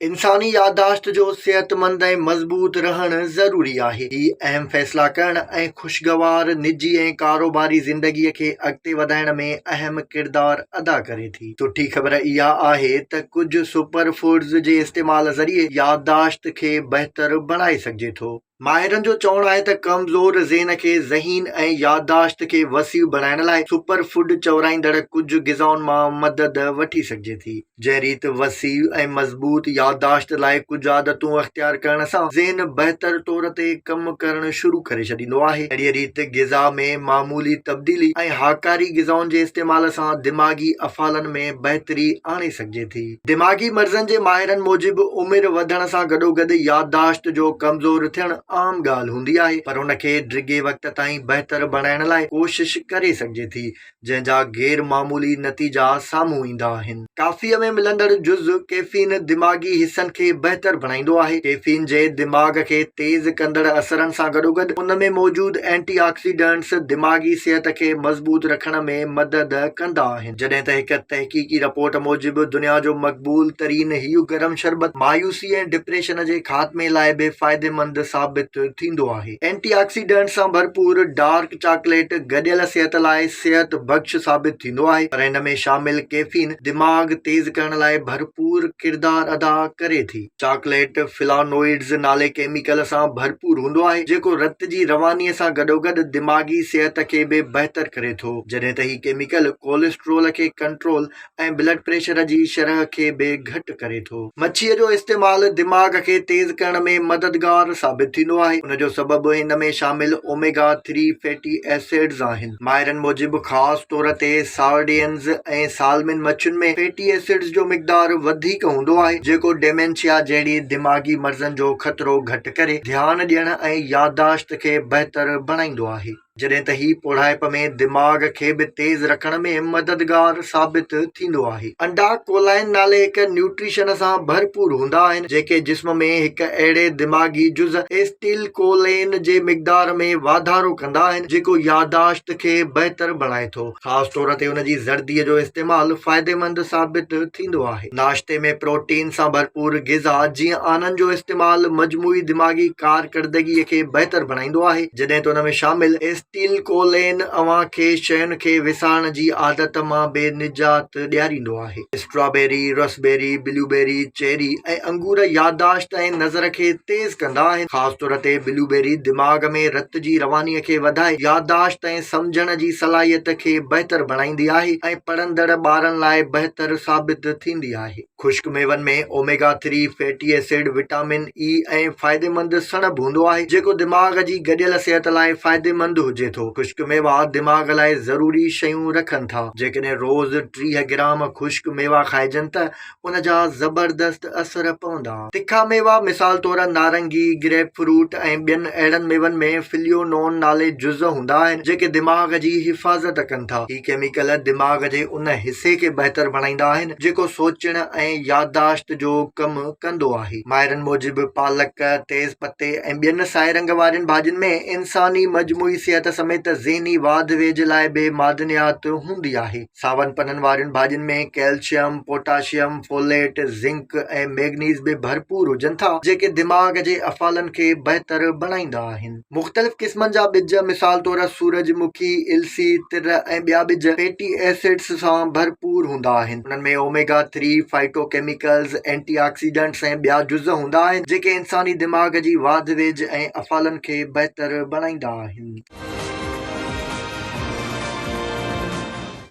انساني يادداشت جو صحتمند ۽ مضبوط رهڻ ضروري آهي. هي اهم فيصلا ڪرڻ ۽ خوشگوار نجي ۽ ڪاروباري زندگي کي اڳتي وڌائڻ ۾ اهم ڪردار ادا ڪري ٿي. سٺي خبر اها آهي ته ڪجهه سپر فوڊز جي استعمال ذريعي يادداشت کي بهتر بڻائي سگهجي ٿو. ماهرن جو چوڻ آهي ته ڪمزور ذهن کي ذهين ۽ يادداشت کي وسيع بڻائڻ لاء سپر فوڊ چورائيندڙ ڪجهه غذائن مان مدد وٺي سگهجي ٿي. جنهن ريت وسيع ۽ مضبوط يادداشت لاء ڪجهه عادتون اختيار ڪرڻ سان ذهن بهتر طور تي ڪم ڪرڻ شروع ڪري ڇڏيندو آهي. اهڙيء ريت غذا ۾ معمولي تبديلي ۽ هاڪاري غذائن جي استعمال سان دماغي افعالن ۾ بهتري آڻي سگهجي ٿي. دماغي مرضن جي ماهرن موجب عمر وڌڻ سان گڏوگڏ يادداشت جو ڪمزور ٿيڻ عام ڳالهه هوندي آهي پر ان کي ڊگهي وقت تائين بهتر بڻائڻ لاء ڪوشش ڪري سگهجي ٿي جنهن جا غير معمولي نتيجا سامهون ايندا آهن. ڪافيء ۾ ملندڙ جز ڪيفين دماغي حصن کي بهتر بڻائيندو آهي. ڪيفين جي دماغ کي تيز ڪندڙ اثرن سان گڏوگڏ ان ۾ موجود اينٽي آڪسيڊنٽس دماغي صحت کي مضبوط رکڻ ۾ مدد ڪندا آهن. جڏهن ته هڪ تحقيقي رپورٽ موجب دنيا جو مقبول ترين هيء گرم شربت مايوسي ۽ ڊپريشن جي خاتمي لاء به فائديمند ثابت ٿيندو آهي. اينٽي آڪسيڊنٽس سان ڀرپور ڊارڪ چاڪليٽ گڏيل صحت لاء صحت بخش ثابت ٿيندو آهي پر ان ۾ شامل ڪيفين دماغ تيز ڪرڻ لاء ڀرپور ڪردار ادا ڪري ٿي. چاڪليٽ فلانوئڊز نالي ڪيميڪل سان ڀرپور هوندو آهي جيڪو رت جي رواني سان گڏوگڏ دماغي صحت کي به بهتر ڪري ٿو جڏهن ته هي ڪيميڪل ڪوليسٽرول کي ڪنٽرول ۽ بلڊ پريشر جي شرح کي به گهٽ ڪري ٿو. مڇيء جو استعمال دماغ کي تيز ڪرڻ ۾ مددگار ثابت ٿيندو آهي ان جو سبب هن ۾ شامل اوميگا ٿري فيٽي ايسڊز آهن. ماهرن موجب خاص طور تي سارڊينز ۽ سالمن مڇين ۾ فيٽي ايسڊز جو مقدار وڌيڪ هوندو آهي جيڪو ڊيمينشيا جهڙي دماغي مرضن جو خطرو گهٽ ڪري ڌيان ڏيڻ ۽ يادداشت کي بهتر بڻائيندو آهي جڏهن ته هي پوڙهائپ ۾ دماغ کي به تيز رکڻ ۾ مددگار ثابت ٿيندو آهي. انڊا ڪولائن نالي هڪ نيوٽريشن سان ڀرپور هوندا آهن جيڪي جسم ۾ هڪ اهڙي دماغي جز ايسٽيل ڪولين جي مقدار ۾ واڌارو ڪندا آهن جيڪو يادداشت کي بهتر بڻائي ٿو. خاص طور تي ان جي زردي جو استعمال فائديمند ثابت ٿيندو آهي. ناشتي ۾ پروٽين سان ڀرپور غذا جيئن آنن جو استعمال مجموعي دماغي ڪارڪردگي کي بهتر بڻائيندو آهي جڏهن ته ان ۾ شامل ايسٽيل ڪولين اوهان کي شين کي وسارڻ جي عادت مان به نجات ڏياريندو آهي. اسٽرابيري، رسبيري، بلوبيري، چيري ۽ انگور يادداشت ۽ نظر کي تيز ڪندا آهن. خاص طور تي بلوبيري دماغ ۾ رت جي رواني کي وڌائي يادداشت ۽ سمجهڻ جي صلاحيت کي بهتر بڻائيندي آهي ۽ پڙهندڙ ٻارن لاء بهتر ثابت ٿيندي آهي. خشڪ ميون ۾ omega three fatty acid, vitamin E ۽ فائديمند سڻڀ هوندو آهي جيڪو دماغ جي گڏيل صحت لاء فائديمند هجي ٿو. خشڪ ميوا دماغ لاء ضروري شيون رکن ٿا. جيڪڏهن روز 30 گرام خشڪ ميوا کائجن ته ان جا زبردست اثر پوندا. تکا ميوا مثال طور نارنگي، گريپ فروٽ ۽ ٻين اهڙن ميون ۾ فليونون نالي جز هوندا آهن جيڪي دماغ جي حفاظت ڪن ٿا. هي ڪيميڪل دماغ جي ان حصي کي بهتر بڻائيندا آهن جيڪو سوچڻ ۽ يادداشت جو ڪم ڪندو آهي. ماهرن موجب پالڪ، تيز پتي ۽ ٻين سائي رنگ وارين ڀاڄين ۾ انساني مجموعي صحت سميت ذهني واڌ ويجهه لاء به معدنيات هوندي آهي. ساون پنن وارين ڀاڄين ۾ calcium, potassium, folate, zinc ۽ manganese به ڀرپور هجن ٿا، جيڪي دماغ جي افعالن کي بهتر بڻائيندا آهن. مختلف قسمن جا ٻج مثال طور سورج مکي، السي، تر ۽ ٻيا ٻج فيٽي ايسڊز سان ڀرپور هوندا آهن. انهن ۾ omega three, phytochemicals, antioxidants ۽ ٻيا جز هوندا آهن جيڪي انساني دماغ جي واڌ ويجهه ۽ افعالن کي بهتر بڻائيندا آهن.